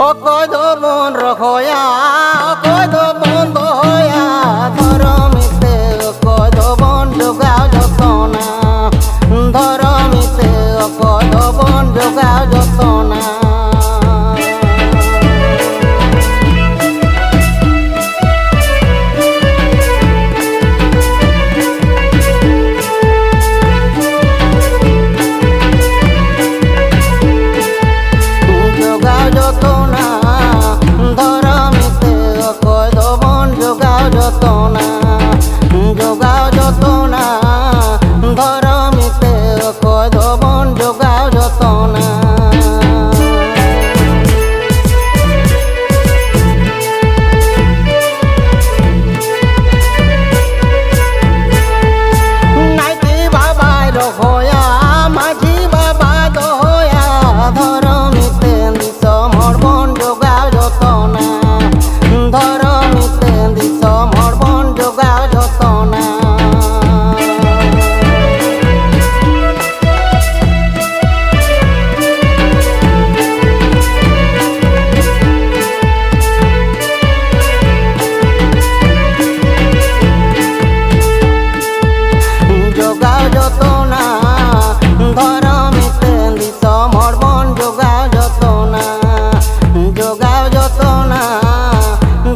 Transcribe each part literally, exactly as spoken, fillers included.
ᱚᱠᱚᱭ ᱫᱚᱵᱚᱱ ᱨᱚᱦᱚᱭᱟ, ᱚᱠᱚᱭ ᱫᱚᱵᱚᱱ ᱫᱚᱦᱚᱭᱟ, ᱫᱷᱚᱨᱚᱢ ᱤᱛᱟᱹ ᱚᱠᱚᱭ ᱫᱚᱵᱚᱱ ᱡᱚᱜᱟᱣ ᱡᱚᱛᱚᱱᱟ, ᱫᱷᱚᱨᱚᱢ ᱤᱛᱟᱹ ᱚᱠᱚᱭ ᱫᱚᱵᱚᱱ ᱡᱚᱜᱟᱣ ᱡᱚᱛᱚᱱᱟ᱾ ᱡᱚᱜᱟᱣ ᱡᱚᱛᱚᱱᱟ, ᱫᱷᱚᱨᱚᱢ ᱤᱛᱟᱹ ᱚᱠᱚᱭ ᱫᱚᱵᱚᱱ ᱡᱚᱜᱟᱣ ᱡᱚᱛᱚᱱᱟ, ᱡᱚᱜᱟᱣ ᱡᱚᱛᱚᱱᱟ, ᱫᱷᱚᱨᱚᱢ ᱤᱛᱟᱹ ᱚᱠᱚᱭ ᱫᱚᱵᱚᱱ ᱡᱚᱜᱟᱣ ᱡᱚᱛᱚᱱᱟ᱾ ᱱᱟᱭᱠᱮ ᱵᱟᱵᱟᱭ ᱨᱚᱦᱚᱭᱟ, ᱢᱟᱹᱡᱷᱤ ᱵᱟᱵᱟᱭ ᱫᱚᱦᱚᱭᱟ, ᱫᱷᱚᱨᱚᱢ ᱢᱤᱫᱴᱮᱱ ᱫᱤᱥᱚᱢ ᱦᱚᱲ ᱵᱚᱱ ᱡᱚᱜᱟᱣ ᱡᱚᱛᱚᱱᱟ, ᱫᱷᱚᱨᱚᱢ ᱢᱤᱫᱴᱮᱱ ᱫᱤᱥᱚᱢ ᱦᱚᱲ ᱵᱚᱱ ᱡᱚᱜᱟᱣ ᱡᱚᱛᱚᱱᱟ᱾ ᱡᱚᱜᱟᱣ ᱡᱚᱛᱚᱱᱟ, ᱫᱷᱚᱨᱚᱢ ᱢᱤᱫᱴᱮᱱ ᱫᱤᱥᱚᱢ ᱦᱚᱲ ᱵᱚᱱ ᱡᱚᱜᱟᱣ ᱡᱚᱛᱚᱱᱟ, ᱡᱚᱜᱟᱣ ᱡᱚᱛᱚᱱᱟ,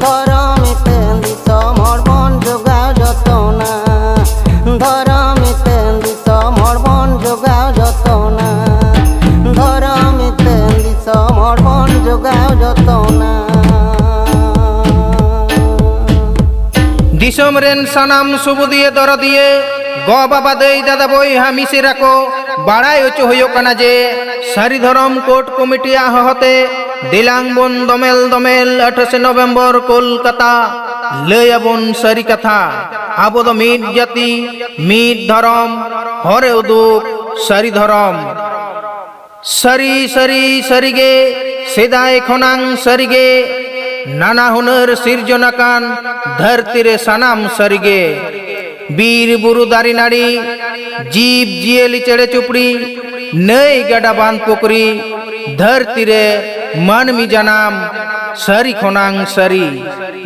ᱫᱷᱚᱨᱚᱢ ᱢᱤᱫᱴᱮᱱ ᱫᱤᱥᱚᱢ ᱦᱚᱲ ᱵᱚᱱ ᱡᱚᱜᱟᱣ ᱡᱚᱛᱚᱱᱟ, ᱫᱷᱚᱨᱚᱢ ᱢᱤᱫᱴᱮᱱ ᱫᱤᱥᱚᱢ ᱦᱚᱲ ᱵᱚᱱ ᱡᱚᱜᱟᱣ ᱡᱚᱛᱚᱱᱟ, ᱫᱷᱚᱨᱚᱢ ᱢᱤᱫᱴᱮᱱ ᱫᱤᱥᱚᱢ ᱦᱚᱲ ᱵᱚᱱ ᱡᱚᱜᱟᱣ ᱡᱚᱛᱚᱱᱟ᱾ ᱫᱤᱥᱚᱢ ᱨᱮᱱ ᱥᱟᱱᱟᱢ ᱥᱩᱵᱩᱫᱤᱭᱟᱹ ᱫᱚᱨᱚᱫᱤᱭᱟᱹ, ᱜᱚ ᱵᱟᱵᱟ ᱫᱟᱹᱭ ᱫᱟᱫᱟ ᱵᱚᱭᱦᱟ ᱢᱤᱥᱤᱨᱟ ᱠᱚ, ᱵᱟᱲᱟᱭ ᱦᱚᱪᱚ ᱦᱩᱭᱩᱜ ᱠᱟᱱᱟ ᱡᱮ ᱥᱟᱹᱨᱤ ᱫᱷᱚᱨᱚᱢ ᱠᱳᱰ ᱠᱚᱢᱤᱴᱤᱭᱟᱜ ᱦᱚᱦᱚᱛᱮ ᱫᱮᱞᱟᱝ ᱵᱚᱱ ᱫᱚᱢᱮᱞ ᱫᱚᱢᱮᱞ ᱟᱴᱷᱟᱥᱮ ᱱᱚᱵᱷᱮᱢᱵᱚᱨ ᱠᱳᱞᱠᱟᱛᱟ᱾ ᱞᱟᱹᱭ ᱟᱵᱚᱱ ᱥᱟᱹᱨᱤ ᱠᱟᱛᱷᱟ, ᱟᱵᱚ ᱫᱚ ᱢᱤᱫ ᱡᱟᱹᱛᱤ, ᱢᱤᱫ ᱫᱷᱚᱨᱚᱢ, ᱦᱚᱨᱮ ᱩᱫᱩᱜ ᱥᱟᱹᱨᱤ ᱫᱷᱚᱨᱚᱢ᱾ ᱥᱟᱹᱨᱤ, ᱥᱟᱹᱨᱤ, ᱥᱟᱹᱨᱤᱜᱮ, ᱥᱮᱫᱟᱭ ᱠᱷᱚᱱᱟᱝ ᱥᱟᱹᱨᱤᱜᱮ, ᱱᱟᱱᱟ ᱦᱩᱱᱟᱹᱨ ᱥᱤᱨᱡᱚᱱ ᱟᱠᱟᱱ ᱫᱷᱟᱹᱨᱛᱤ ᱨᱮ ᱥᱟᱱᱟᱢ ᱥᱟᱹᱨᱤᱜᱮ᱾ ᱵᱤᱨ ᱵᱩᱨᱩ ᱫᱟᱨᱮ ᱱᱟᱹᱲᱤ, ᱡᱤᱵᱽ ᱡᱤᱭᱟᱹᱞᱤ ᱪᱮᱬᱮ ᱪᱩᱯᱲᱤ, ᱱᱟᱹᱭ ᱜᱟᱰᱟ ᱵᱟᱸᱫᱽ ᱯᱩᱠᱷᱨᱤ, ᱫᱷᱟᱹᱨᱛᱤ ᱨᱮ ᱢᱟᱹᱱᱢᱤ ᱡᱟᱱᱟᱢ ᱥᱟᱹᱨᱤ ᱠᱷᱚᱱᱟᱝ ᱥᱟᱹᱨᱤ᱾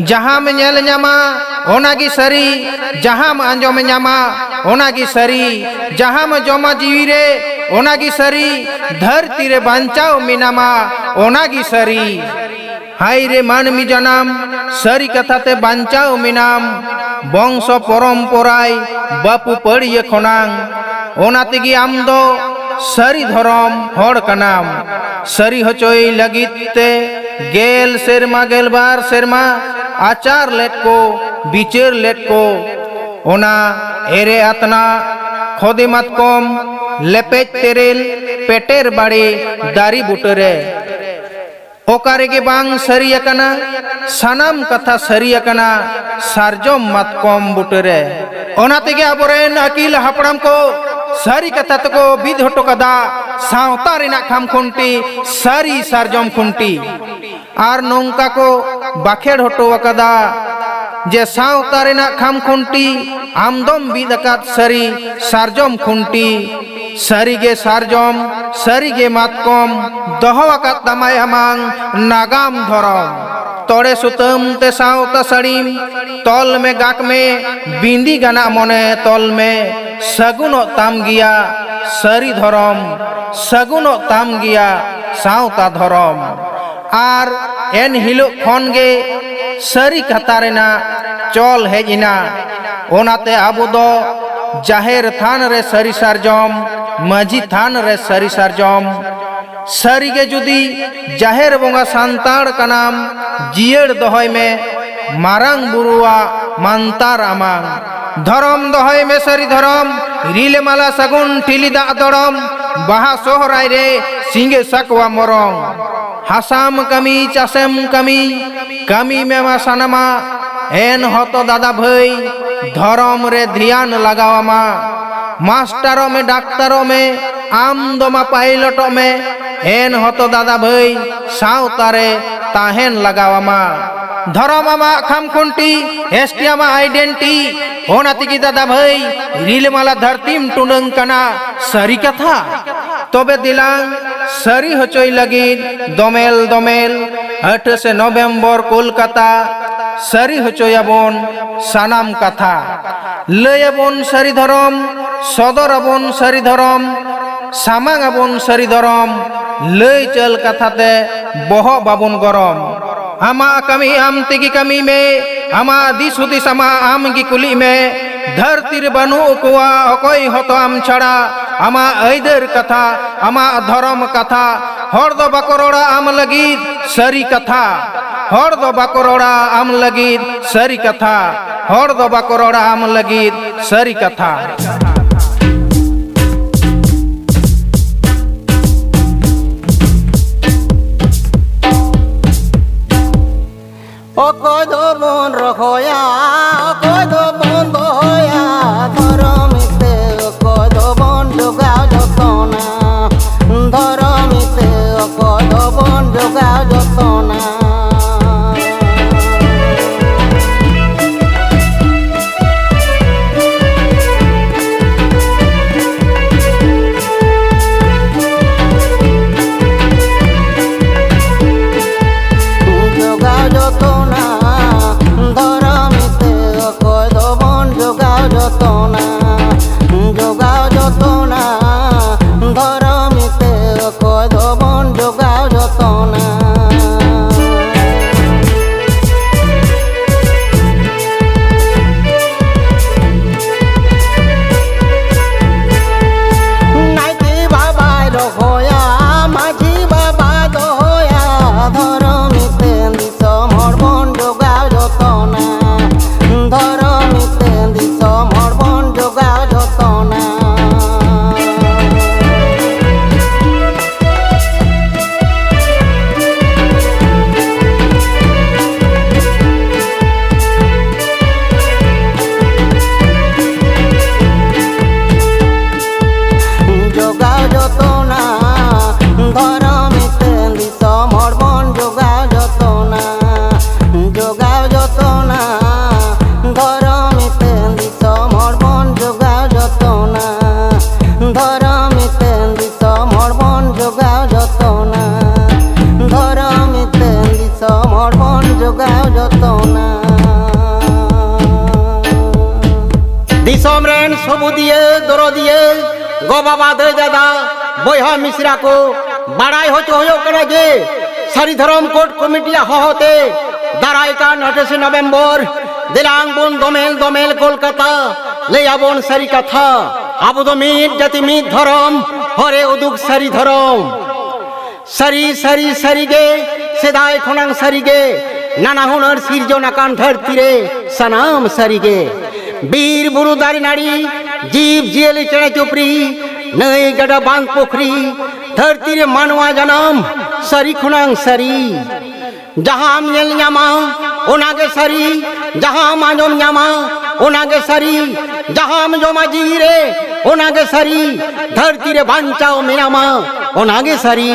ᱡᱟᱦᱟᱸᱢ ᱧᱮᱞ ᱧᱟᱢᱟ ᱚᱱᱟᱜᱮ ᱥᱟᱹᱨᱤ, ᱡᱟᱦᱟᱸᱢ ᱟᱸᱡᱚᱢ ᱧᱟᱢᱟ ᱚᱱᱟᱜᱮ ᱥᱟᱹᱨᱤ, ᱡᱟᱦᱟᱸᱢ ᱡᱚᱢᱟ ᱡᱤᱣᱤ ᱨᱮ ᱚᱱᱟᱜᱮ ᱥᱟᱹᱨᱤ, ᱫᱷᱟᱹᱨᱛᱤ ᱨᱮ ᱵᱟᱧᱪᱟᱣ ᱢᱮᱱᱟᱢᱟ ᱚᱱᱟᱜᱮ ᱥᱟᱹᱨᱤ᱾ ᱦᱟᱭ ᱨᱮ ᱢᱟᱹᱱᱢᱤ ᱡᱟᱱᱟᱢ, ᱥᱟᱹᱨᱤ ᱠᱟᱛᱷᱟ ᱛᱮ ᱵᱟᱧᱪᱟᱣ ᱢᱮᱱᱟᱢ, ᱵᱚᱝᱥᱚ ᱯᱚᱨᱚᱢᱯᱚᱨᱟᱭ ᱵᱟᱹᱯᱩ ᱯᱟᱹᱲᱤᱭᱟᱹ ᱠᱷᱚᱱᱟᱝ᱾ ᱚᱱᱟ ᱛᱮᱜᱮ ᱟᱢ ᱫᱚ ᱥᱟᱹᱨᱤ ᱫᱷᱚᱨᱚᱢ ᱦᱚᱲ ᱠᱟᱱᱟᱢ᱾ ᱥᱟᱹᱨᱤ ᱦᱚᱪᱚᱭ ᱞᱟᱹᱜᱤᱫ ᱛᱮ ᱜᱮᱞ ᱥᱮᱨᱢᱟ, ᱜᱮᱞᱵᱟᱨ ᱥᱮᱨᱢᱟ ᱟᱪᱟᱨ ᱞᱮᱫ ᱠᱚ, ᱵᱤᱪᱟᱹᱨ ᱞᱮᱫ ᱠᱚ᱾ ᱚᱱᱟ ᱮᱨᱮ ᱟᱛᱱᱟᱜ, ᱠᱷᱚᱫᱮ ᱢᱟᱛᱠᱚᱢ, ᱞᱮᱯᱮᱡ ᱛᱮᱨᱮᱞ, ᱯᱮᱴᱮᱨ ᱵᱟᱲᱮ ᱫᱟᱨᱮ ᱵᱩᱴᱟᱹᱨᱮ᱾ ᱚᱠᱟ ᱨᱮᱜᱮ ᱵᱟᱝ ᱥᱟᱹᱨᱤ ᱟᱠᱟᱱᱟ, ᱥᱟᱱᱟᱢ ᱠᱟᱛᱷᱟ ᱥᱟᱹᱨᱤ ᱟᱠᱟᱱᱟ ᱥᱟᱨᱡᱚᱢ ᱢᱟᱛᱠᱚᱢ ᱵᱩᱴᱟᱹᱨᱮ᱾ ᱚᱱᱟ ᱛᱮᱜᱮ ᱟᱵᱚᱨᱮᱱ ᱟᱹᱠᱤᱞ ᱦᱟᱯᱲᱟᱢ ᱠᱚ ᱥᱟᱹᱨᱤ ᱠᱟᱛᱷᱟ ᱛᱮᱠᱚ ᱵᱤᱫ ᱦᱚᱴᱚ ᱠᱟᱫᱟ ᱥᱟᱶᱛᱟ ᱨᱮᱱᱟᱜ ᱠᱷᱟᱢ ᱠᱷᱩᱱᱴᱤ, ᱥᱟᱹᱨᱤ ᱥᱟᱨᱡᱚᱢ ᱠᱷᱩᱱᱴᱤ᱾ ᱟᱨ ᱱᱚᱝᱠᱟ ᱠᱚ ᱵᱟᱠᱷᱮᱲ ᱦᱚᱴᱚ ᱟᱠᱟᱫᱟ ᱡᱮ ᱥᱟᱶᱛᱟ ᱨᱮᱱᱟᱜ ᱠᱷᱟᱢ ᱠᱷᱩᱱᱴᱤ, ᱟᱢᱫᱚᱢ ᱵᱤᱫ ᱟᱠᱟᱫ ᱥᱟᱹᱨᱤ ᱥᱟᱨᱡᱚᱢ ᱠᱷᱩᱱᱴᱤ, ᱥᱟᱹᱨᱤᱜᱮ ᱥᱟᱨᱡᱚᱢ, ᱥᱟᱹᱨᱤᱜᱮ ᱢᱟᱛᱠᱚᱢ, ᱫᱚᱦᱚ ᱟᱠᱟᱫ ᱛᱟᱢᱟᱭ ᱟᱢᱟᱝ ᱱᱟᱜᱟᱢ ᱫᱷᱚᱨᱚᱢ᱾ ᱛᱚᱲᱮ ᱥᱩᱛᱟᱹᱢ ᱛᱮ ᱥᱟᱶᱛᱟ ᱥᱟᱹᱲᱤᱢ ᱛᱚᱞ ᱢᱮ, ᱜᱟᱜ ᱢᱮ, ᱵᱤᱸᱫᱤ ᱜᱟᱱᱟᱜ ᱢᱚᱱᱮ ᱛᱚᱞ ᱢᱮ, ᱥᱟᱹᱜᱩᱱᱚᱜ ᱛᱟᱢ ᱜᱮᱭᱟ ᱥᱟᱹᱨᱤ ᱫᱷᱚᱨᱚᱢ, ᱥᱟᱹᱜᱩᱱᱚᱜ ᱛᱟᱢ ᱜᱮᱭᱟ ᱥᱟᱶᱛᱟ ᱫᱷᱚᱨᱚᱢ᱾ ᱟᱨ ᱮᱱ ᱦᱤᱞᱳᱜ ᱠᱷᱚᱱ ᱜᱮ ᱥᱟᱹᱨᱤ ᱠᱟᱛᱷᱟ ᱨᱮᱱᱟᱜ ᱪᱚᱞ ᱦᱮᱡ ᱮᱱᱟ᱾ ᱚᱱᱟᱛᱮ ᱟᱵᱚ ᱫᱚ ᱡᱟᱦᱮᱨ ᱛᱷᱟᱱ ᱨᱮ ᱥᱟᱹᱨᱤ ᱥᱟᱨᱡᱚᱢ, ᱢᱟᱹᱡᱷᱤ ᱛᱷᱟᱱ ᱨᱮ ᱥᱟᱹᱨᱤ ᱥᱟᱨᱡᱚᱢ᱾ ᱥᱟᱹᱨᱤ ᱜᱮ ᱡᱩᱫᱤ ᱡᱟᱦᱮᱨ ᱵᱚᱸᱜᱟ ᱥᱟᱱᱛᱟᱲ ᱠᱟᱱᱟᱢ, ᱡᱤᱭᱟᱹᱲ ᱫᱚᱦᱚᱭ ᱢᱮ ᱢᱟᱨᱟᱝ ᱵᱩᱨᱩᱣᱟᱜ ᱢᱟᱱᱛᱟᱨ ᱟᱢᱟᱝ᱾ ᱫᱷᱚᱨᱚᱢ ᱫᱚᱦᱚᱭ ᱢᱮ ᱥᱟᱹᱨᱤ ᱫᱷᱚᱨᱚᱢ, ᱨᱤᱞᱟᱹᱢᱟᱞᱟ ᱥᱟᱹᱜᱩᱱ ᱴᱷᱤᱞᱤ ᱫᱟᱜ ᱫᱚᱲᱚᱢ, ᱵᱟᱦᱟ ᱥᱚᱦᱨᱟᱭ ᱨᱮ ᱥᱤᱸᱜᱮ ᱥᱟᱠᱣᱟ ᱢᱚᱨᱚᱝ᱾ ᱦᱟᱥᱟᱢ ᱠᱟᱹᱢᱤ, ᱪᱟᱥᱮᱢ ᱠᱟᱹᱢᱤ, ᱠᱟᱹᱢᱤ ᱢᱮ ᱢᱟ ᱥᱟᱱᱟᱢᱟᱜ, ᱮᱱ ᱦᱚᱛᱚ ᱫᱟᱫᱟ ᱵᱷᱟᱹᱭ, ᱫᱷᱚᱨᱚᱢ ᱨᱮ ᱫᱷᱮᱭᱟᱱ ᱞᱟᱜᱟᱣ ᱟᱢᱟ᱾ ᱢᱟᱥᱴᱟᱨᱚᱜ ᱢᱮ, ᱰᱟᱠᱛᱟᱨᱚᱜ ᱢᱮ, ᱟᱢ ᱫᱚ ᱢᱟ ᱯᱟᱭᱞᱚᱴᱚᱜ ᱢᱮ, ᱮᱱ ᱦᱚᱛᱚ ᱫᱟᱫᱟ ᱵᱷᱟᱹᱭ, ᱥᱟᱶᱛᱟ ᱨᱮ ᱛᱟᱦᱮᱱ ᱞᱟᱜᱟᱣ ᱟᱢᱟ᱾ ᱫᱷᱚᱨᱚᱢ ᱟᱢᱟᱜ ᱠᱷᱟᱢ ᱠᱷᱩᱱᱴᱤ, ᱮᱥ ᱴᱤ ᱟᱢᱟᱜ ᱟᱭᱰᱮᱱᱴᱤ, ᱚᱱᱟ ᱛᱮᱜᱮ ᱫᱟᱫᱟ ᱵᱷᱟᱹᱭ, ᱨᱤᱞᱟᱹᱢᱟᱞᱟ ᱫᱷᱟᱹᱨᱛᱤᱢ ᱴᱩᱰᱟᱹᱝ ᱠᱟᱱᱟ᱾ ᱥᱟᱹᱨᱤ ᱠᱟᱛᱷᱟ᱾ ᱛᱚᱵᱮ ᱫᱮᱞᱟᱝ ᱥᱟᱹᱨᱤ ᱦᱚᱪᱚᱭ ᱞᱟᱹᱜᱤᱫ ᱫᱚᱢᱮᱞ ᱫᱚᱢᱮᱞ ᱟᱴᱷᱟᱥᱮ ᱱᱚᱵᱷᱮᱢᱵᱚᱨ ᱠᱳᱞᱠᱟᱛᱟ ᱥᱟᱹᱨᱤ ᱦᱚᱪᱚᱭᱟᱵᱚᱱ ᱥᱟᱱᱟᱢ ᱠᱟᱛᱷᱟ᱾ ᱞᱟᱹᱭᱟᱵᱚᱱ ᱥᱟᱹᱨᱤ ᱫᱷᱚᱨᱚᱢ, ᱥᱚᱫᱚᱨᱟᱵᱚᱱ ᱥᱟᱹᱨᱤ ᱫᱷᱚᱨᱚᱢ, ᱥᱟᱢᱟᱝ ᱟᱵᱚᱱ ᱥᱟᱹᱨᱤ ᱫᱷᱚᱨᱚᱢ, ᱞᱟᱹᱭ ᱪᱟᱹᱞ ᱠᱟᱛᱷᱟ ᱛᱮ ᱵᱚᱦᱚᱜ ᱵᱟᱵᱚᱱ ᱜᱚᱨᱚᱢ᱾ ᱟᱢᱟᱜ ᱠᱟᱹᱢᱤ ᱟᱢ ᱛᱮᱜᱮ ᱠᱟᱹᱢᱤ ᱢᱮ, ᱟᱢᱟᱜ ᱫᱤᱥ ᱦᱩᱫᱤᱥ ᱟᱢᱟᱜ ᱟᱢ ᱜᱮ ᱠᱩᱞᱤᱜ ᱢᱮ᱾ ᱫᱷᱟᱹᱨᱛᱤ ᱨᱮ ᱵᱟᱹᱱᱩᱜ ᱠᱚᱣᱟ ᱚᱠᱚᱭ ᱦᱚᱸᱛᱚ ᱟᱢ ᱪᱷᱟᱲᱟ᱾ ᱟᱢᱟᱜ ᱟᱹᱭᱫᱟᱹᱨ ᱠᱟᱛᱷᱟ, ᱟᱢᱟᱜ ᱫᱷᱚᱨᱚᱢ ᱠᱟᱛᱷᱟ, ᱦᱚᱲ ᱫᱚ ᱵᱟᱠᱚ ᱨᱚᱲᱟ ᱟᱢ ᱞᱟᱹᱜᱤᱫ ᱥᱟᱹᱨᱤ ᱠᱟᱛᱷᱟ᱾ ᱦᱚᱲ ᱫᱚ ᱵᱟᱠᱚ ᱨᱚᱲᱟ ᱟᱢ ᱞᱟᱹᱜᱤᱫ ᱥᱟᱹᱨᱤ ᱠᱟᱛᱷᱟ᱾ ᱦᱚᱲ ᱫᱚ ᱵᱟᱠᱚ ᱨᱚᱲᱟ ᱟᱢ ᱞᱟᱹᱜᱤᱫ ᱥᱟᱹᱨᱤ ᱠᱟᱛᱷᱟ᱾ ᱚᱠᱚᱭ ᱫᱚᱵᱚᱱ ᱨᱚᱦᱚᱭᱟ, ᱚᱠᱚᱭ ᱫᱚᱵᱚᱱ ᱫᱚᱦᱚᱭᱟ, ᱫᱷᱚᱨᱚᱢ ᱤᱛᱟᱹ ᱚᱠᱚᱭ ᱫᱚᱵᱚᱱ ᱡᱚᱜᱟᱣ ᱡᱚᱛᱚᱱᱟ, ᱫᱷᱚᱨᱚᱢ ᱤᱛᱟᱹ ᱚᱠᱚᱭ ᱫᱚᱵᱚᱱ ᱡᱚᱜᱟᱣ ᱡᱚᱛᱚᱱᱟ᱾ ᱫᱤᱥᱚᱢ ᱨᱮᱱ ᱥᱚᱵᱩᱫᱤᱭᱟᱹ, ᱫᱚᱨᱚᱫᱤᱭᱟᱹ, ᱜᱚ ᱵᱟᱵᱟ, ᱫᱟᱹᱭ ᱫᱟᱫᱟ, ᱵᱚᱭᱦᱟ ᱢᱤᱥᱨᱟ ᱠᱚ, ᱵᱟᱲᱟᱭ ᱦᱚᱪᱚ ᱦᱩᱭᱩᱜ ᱠᱟᱱᱟ ᱡᱮ ᱥᱟᱹᱨᱤ ᱫᱷᱚᱨᱚᱢ ᱠᱳᱰ ᱠᱚᱢᱤᱴᱤᱭᱟᱜ ᱦᱚᱦᱚᱛᱮ ᱫᱟᱨᱟᱭ ᱠᱟᱱ ᱟᱴᱷᱟᱥᱮ ᱱᱚᱵᱷᱮᱢᱵᱚᱨ ᱫᱮᱞᱟᱝ ᱵᱚᱱ ᱫᱚᱢᱮᱞ ᱫᱚᱢᱮᱞ ᱠᱳᱞᱠᱟᱛᱟ, ᱞᱟᱹᱭ ᱟᱵᱚᱱ ᱥᱟᱹᱨᱤ ᱠᱟᱛᱷᱟ᱾ ᱟᱵᱚ ᱫᱚ ᱢᱤᱫ ᱡᱟᱹᱛᱤ ᱢᱤᱫ ᱫᱷᱚᱨᱚᱢ, ᱦᱚᱨᱮ ᱩᱫᱩᱜ ᱥᱟᱹᱨᱤ ᱫᱷᱚᱨᱚᱢ᱾ ᱥᱟᱹᱨᱤ, ᱥᱟᱹᱨᱤ, ᱥᱟᱹᱨᱤ ᱜᱮ, ᱥᱮᱫᱟᱭ ᱠᱷᱚᱱᱟᱝ ᱥᱟᱹᱨᱤ ᱜᱮ, ᱱᱟᱱᱟ ᱦᱩᱱᱟᱹᱨ ᱥᱤᱨᱡᱚᱱ ᱟᱠᱟᱱ ᱫᱷᱟᱹᱨᱛᱤ ᱨᱮ ᱥᱟᱱᱟᱢ ᱥᱟᱹᱨᱤ ᱜᱮ᱾ ᱵᱤᱨ ᱵᱩᱨᱩ ᱫᱟᱨᱮ ᱱᱟᱹᱲᱤ, ᱡᱤᱵᱽ ᱡᱤᱭᱟᱹᱞᱤ ᱪᱮᱬᱮ ᱪᱩᱯᱲᱤ, ᱱᱟᱹᱭ ᱜᱟᱰᱟ ᱵᱟᱸᱫᱽ ᱯᱩᱠᱷᱨᱤ, ᱫᱷᱟᱹᱨᱛᱤ ᱨᱮ ᱢᱟᱱᱣᱟ ᱡᱟᱱᱟᱢ, ᱥᱟᱹᱨᱤ ᱠᱷᱚᱱᱟᱝ ᱥᱟᱹᱨᱤ᱾ ᱡᱟᱦᱟᱸᱢ ᱧᱮᱞ ᱧᱟᱢᱟ, ᱚᱱᱟᱜᱮ ᱥᱟᱹᱨᱤ᱾ ᱡᱟᱦᱟᱸᱢ ᱟᱸᱡᱚᱢ ᱧᱟᱢᱟ, ᱚᱱᱟᱜᱮ ᱥᱟᱹᱨᱤ᱾ ᱡᱟᱦᱟᱸᱢ ᱡᱚᱢᱟ ᱡᱤᱣᱤ ᱨᱮ, ᱚᱱᱟᱜᱮ ᱥᱟᱹᱨᱤ᱾ ᱫᱷᱟᱹᱨᱛᱤ ᱨᱮ ᱵᱟᱧᱪᱟᱣ ᱢᱮᱱᱟᱢᱟ, ᱚᱱᱟᱜᱮ ᱥᱟᱹᱨᱤ᱾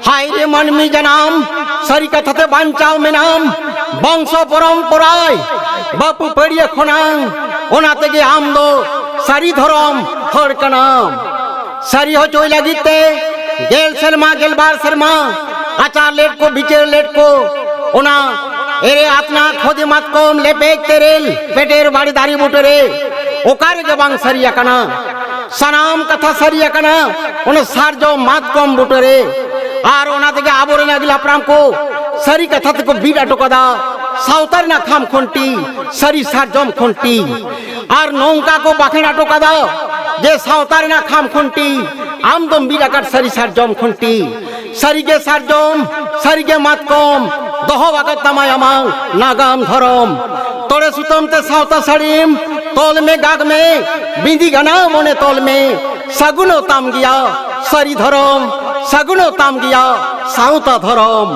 ᱦᱟᱭ ᱨᱮ ᱢᱟᱹᱱᱢᱤ ᱡᱟᱱᱟᱢ, ᱥᱟᱹᱨᱤ ᱠᱟᱛᱷᱟ ᱛᱮ ᱵᱟᱧᱪᱟᱣ ᱢᱮᱱᱟᱢ᱾ ᱵᱚᱝᱥᱚ ᱯᱚᱨᱚᱢᱯᱚᱨᱟᱭ ᱵᱟᱹᱯᱩ ᱯᱟᱹᱲᱤᱭᱟᱹ ᱠᱷᱚᱱᱟᱝ, ᱚᱱᱟ ᱛᱮᱜᱮ ᱟᱢ ᱫᱚ ᱥᱟᱹᱨᱤ ᱫᱷᱚᱨᱚᱢ ᱦᱚᱲ ᱠᱟᱱᱟᱢ᱾ ᱥᱟᱹᱨᱤ ᱦᱚᱪᱚᱭ ᱞᱟᱹᱜᱤᱫ ᱛᱮ ᱜᱮᱞ ᱥᱮᱨᱢᱟ, ᱜᱮᱞᱵᱟᱨ ᱥᱮᱨᱢᱟ ᱟᱪᱟᱨ ᱞᱮᱫ ᱠᱚ, ᱵᱤᱪᱟᱹᱨ ᱞᱮᱫ ᱠᱚ, ᱚᱱᱟ ᱮᱨᱮ ᱟᱛᱱᱟ ᱠᱷᱚᱫᱮ ᱢᱟᱛᱠᱚᱢ ᱞᱮᱯᱮᱡ ᱛᱮᱨᱮᱞ ᱯᱮᱴᱮᱨ ᱵᱟᱲᱮ ᱫᱟᱨᱮ ᱵᱩᱴᱟᱹᱨᱮ ᱚᱠᱟ ᱨᱮᱜᱮ ᱵᱟᱝ ᱥᱟᱹᱨᱤ ᱟᱠᱟᱱᱟ᱾ ᱥᱟᱱᱟᱢ ᱠᱟᱛᱷᱟ ᱥᱟᱹᱨᱤ ᱟᱠᱟᱱᱟ ᱚᱱᱟ ᱥᱟᱨᱡᱚᱢ ᱢᱟᱛᱠᱚᱢ ᱵᱩᱴᱟᱹᱨᱮ᱾ ᱟᱨ ᱚᱱᱟ ᱛᱮᱜᱮ ᱟᱵᱚᱨᱮᱱ ᱟᱹᱜᱤᱞ ᱦᱟᱯᱲᱟᱢ ᱠᱚ ᱥᱟᱹᱨᱤ ᱠᱟᱛᱷᱟ ᱛᱮᱠᱚ ᱵᱤᱫ ᱦᱚᱴᱚ ᱠᱟᱫᱟ ᱥᱟᱶᱛᱟ ᱨᱮᱱᱟᱜ ᱠᱷᱟᱢ ᱠᱷᱩᱱᱴᱤ, ᱥᱟᱹᱨᱤ ᱥᱟᱨᱡᱚᱢ ᱠᱷᱩᱱᱴᱤ᱾ ᱟᱨ ᱱᱚᱝᱠᱟ ᱠᱚ ᱵᱟᱠᱷᱮᱲ ᱦᱚᱴᱚ ᱠᱟᱫᱟ ᱡᱮ ᱥᱟᱶᱛᱟ ᱨᱮᱱᱟᱜ ᱠᱷᱟᱢ ᱠᱷᱩᱱᱴᱤ, ᱟᱢ ᱫᱚᱢ ᱵᱤᱫ ᱟᱠᱟᱫ ᱥᱟᱹᱨᱤ ᱥᱟᱨᱡᱚᱢ ᱠᱷᱩᱱᱴᱤ᱾ ᱥᱟᱹᱨᱤᱜᱮ ᱥᱟᱨᱡᱚᱢ, ᱥᱟᱹᱨᱤᱜᱮ ᱢᱟᱛᱠᱚᱢ, ᱫᱚᱦᱚ ᱟᱠᱟᱫ ᱛᱟᱢᱟᱭ ᱟᱢᱟᱝ ᱱᱟᱜᱟᱢ ᱫᱷᱚᱨᱚᱢ᱾ ᱛᱚᱲᱮ ᱥᱩᱛᱟᱹᱢ ᱛᱮ ᱥᱟᱶᱛᱟ ᱥᱟᱹᱲᱤᱢ ᱛᱚᱞ ᱢᱮ, ᱜᱟᱜ ᱢᱮ, ᱵᱤᱸᱫᱤ ᱜᱟᱱᱟ ᱢᱚᱱᱮ ᱛᱚᱞ ᱢᱮ᱾ ᱥᱟᱹᱜᱩᱱᱚᱜ ᱛᱟᱢ ᱜᱮᱭᱟ ᱥᱟᱹᱨᱤ ᱫᱷᱚᱨᱚᱢ, ᱥᱟᱹᱜᱩᱱᱚᱜ ᱛᱟᱢ ᱜᱮᱭᱟ ᱥᱟᱶᱛᱟ ᱫᱷᱚᱨᱚᱢ᱾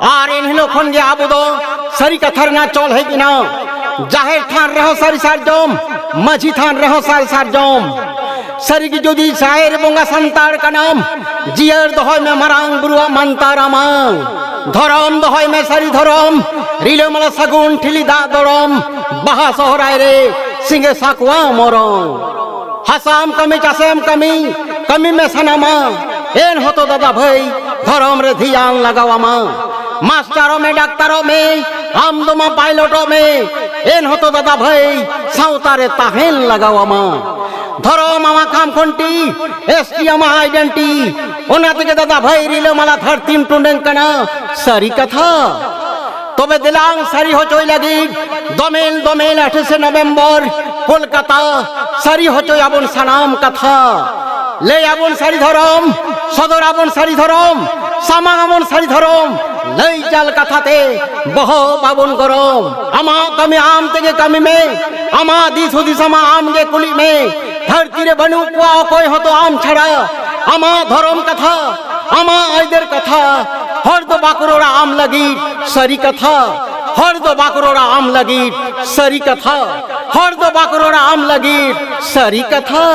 ᱟᱨ ᱮᱱᱦᱤᱞᱳᱜ ᱠᱷᱚᱱ ᱜᱮ ᱟᱵᱚ ᱫᱚ ᱥᱟᱹᱨᱤ ᱠᱟᱛᱷᱟ ᱨᱮᱱᱟᱜ ᱪᱚᱞ ᱦᱮᱡ ᱮᱱᱟ᱾ ᱡᱟᱦᱮᱨ ᱛᱷᱟᱱ ᱨᱮᱦᱚᱸ ᱥᱟᱹᱨᱤ ᱥᱟᱨᱡᱚᱢ, ᱢᱟᱹᱡᱷᱤ ᱛᱷᱟᱱ ᱨᱮᱦᱚᱸ ᱥᱟᱹᱨᱤ ᱥᱟᱨᱡᱚᱢ᱾ ᱥᱟᱹᱨᱤ ᱜᱮ ᱡᱩᱫᱤ ᱡᱟᱦᱮᱨ ᱵᱚᱸᱜᱟ ᱥᱟᱱᱛᱟᱲ ᱠᱟᱱᱟᱢ, ᱡᱤᱭᱟᱹᱲ ᱫᱚᱦᱚᱭ ᱢᱮ ᱢᱟᱨᱟᱝ ᱵᱩᱨᱩᱣᱟᱜ ᱢᱟᱱᱛᱟᱨ ᱟᱢᱟᱝ᱾ ᱫᱷᱚᱨᱚᱢ ᱫᱚᱦᱚᱭ ᱢᱮ ᱥᱟᱹᱨᱤ ᱫᱷᱚᱨᱚᱢ, ᱨᱤᱞᱟᱹᱢᱟᱞᱟ ᱥᱟᱹᱜᱩᱱ ᱴᱷᱤᱞᱤ ᱫᱟᱜ ᱫᱚᱲᱚᱢ, ᱵᱟᱦᱟ ᱥᱚᱦᱨᱟᱭ ᱨᱮ ᱥᱤᱸᱜᱮ ᱥᱟᱠᱣᱟ ᱢᱚᱨᱚᱢ᱾ ᱦᱟᱥᱟᱢ ᱠᱟᱹᱢᱤ, ᱪᱟᱥᱮᱢ ᱠᱟᱹᱢᱤ, ᱠᱟᱹᱢᱤ ᱢᱮ ᱥᱟᱱᱟᱢᱟ᱾ ᱮᱱ ᱦᱚᱛᱚ ᱫᱟᱫᱟ ᱵᱷᱟᱹᱭ, ᱫᱷᱚᱨᱚᱢ ᱨᱮ ᱫᱷᱮᱭᱟᱱ ᱞᱟᱜᱟᱣᱟᱢᱟ᱾ ᱢᱟᱥᱴᱟᱨᱚᱜ ᱢᱮ, ᱰᱟᱠᱛᱟᱨᱚᱜ ᱢᱮ, ᱟᱢ ᱫᱚ ᱢᱟ ᱯᱟᱭᱞᱚᱴᱚᱜ ᱢᱮ, ᱮᱱ ᱦᱚᱸᱛᱚ ᱫᱟᱫᱟ ᱵᱷᱟᱹᱭ ᱥᱟᱶᱛᱟ ᱨᱮ ᱛᱟᱦᱮᱱ ᱞᱟᱜᱟᱣ ᱟᱢᱟ᱾ ᱫᱷᱚᱨᱚᱢ ᱟᱢᱟᱜ ᱠᱷᱟᱢ ᱠᱷᱩᱱᱴᱤ, ᱮᱥ ᱴᱤ ᱟᱢᱟᱜ ᱟᱭᱰᱮᱱᱴᱤ, ᱚᱱᱟ ᱛᱮᱜᱮ ᱫᱟᱫᱟ ᱵᱷᱟᱹᱭ ᱨᱤᱞᱟᱹᱢᱟᱞᱟ ᱫᱷᱟᱹᱨᱛᱤᱢ ᱴᱩᱰᱟᱹᱝ ᱠᱟᱱᱟ᱾ ᱥᱟᱹᱨᱤ ᱠᱟᱛᱷᱟ᱾ ᱛᱚᱵᱮ ᱫᱮᱞᱟᱝ ᱥᱟᱹᱨᱤ ᱦᱚᱪᱚᱭ ᱞᱟᱹᱜᱤᱫ ᱫᱚᱢᱮᱞ ᱫᱚᱢᱮᱞ ᱟᱴᱷᱟᱥᱮ ᱱᱚᱵᱷᱮᱢᱵᱚᱨ ᱠᱳᱞᱠᱟᱛᱟ ᱥᱟᱹᱨᱤ ᱦᱚᱪᱚᱭᱟᱵᱚᱱ ᱥᱟᱱᱟᱢ ᱠᱟᱛᱷᱟ᱾ ᱞᱟᱹᱭ ᱟᱵᱚᱱ ᱥᱟᱹᱨᱤ ᱫᱷᱚᱨᱚᱢ, ᱥᱚᱫᱚᱨ ᱟᱵᱚᱱ ᱥᱟᱹᱨᱤ ᱫᱷᱚᱨᱚᱢ, ᱥᱟᱢᱟᱝ ᱟᱵᱚᱱ ᱥᱟᱹᱨᱤ ᱫᱷᱚᱨᱚᱢ, ᱞᱟᱹᱭ ᱪᱟᱞ ᱠᱟᱛᱷᱟ ᱛᱮ ᱵᱚᱦᱚᱜ ᱵᱟᱵᱚᱱ ᱜᱚᱨᱚᱢ᱾ ᱟᱢᱟᱜ ᱠᱟᱹᱢᱤ ᱟᱢ ᱛᱮᱜᱮ ᱠᱟᱹᱢᱤ ᱢᱮ, ᱟᱢᱟᱜ ᱫᱤᱥ ᱦᱩᱫᱤᱥ ᱟᱢᱟᱜ ᱟᱢ ᱜᱮ ᱠᱩᱞᱤᱜ ᱢᱮ᱾ ᱫᱷᱟᱹᱨᱛᱤ ᱨᱮ ᱵᱟᱹᱱᱩᱜ ᱠᱚᱣᱟ ᱚᱠᱚᱭ ᱦᱚᱸᱛᱚ ᱟᱢ ᱪᱷᱟᱲᱟ᱾ ᱟᱢᱟᱜ ᱫᱷᱚᱨᱚᱢ ᱠᱟᱛᱷᱟ, ᱟᱢᱟᱜ ᱟᱹᱭᱫᱟᱹᱨ ᱠᱟᱛᱷᱟ, ᱦᱚᱲ ᱫᱚ ᱵᱟᱠᱚ ᱨᱚᱲᱟ ᱟᱢ ᱞᱟᱹᱜᱤᱫ ᱥᱟᱹᱨᱤ ᱠᱟᱛᱷᱟ᱾ ᱦᱚᱲ ᱫᱚ ᱵᱟᱠᱚ ᱨᱚᱲᱟ ᱟᱢ ᱞᱟᱹᱜᱤᱫ ᱥᱟᱹᱨᱤ ᱠᱟᱛᱷᱟ᱾ ᱦᱚᱲ ᱫᱚ ᱵᱟᱠᱚ ᱨᱚᱲᱟ ᱟᱢ ᱞᱟᱹᱜᱤᱫ ᱥᱟᱹᱨᱤ ᱠᱟᱛᱷᱟ᱾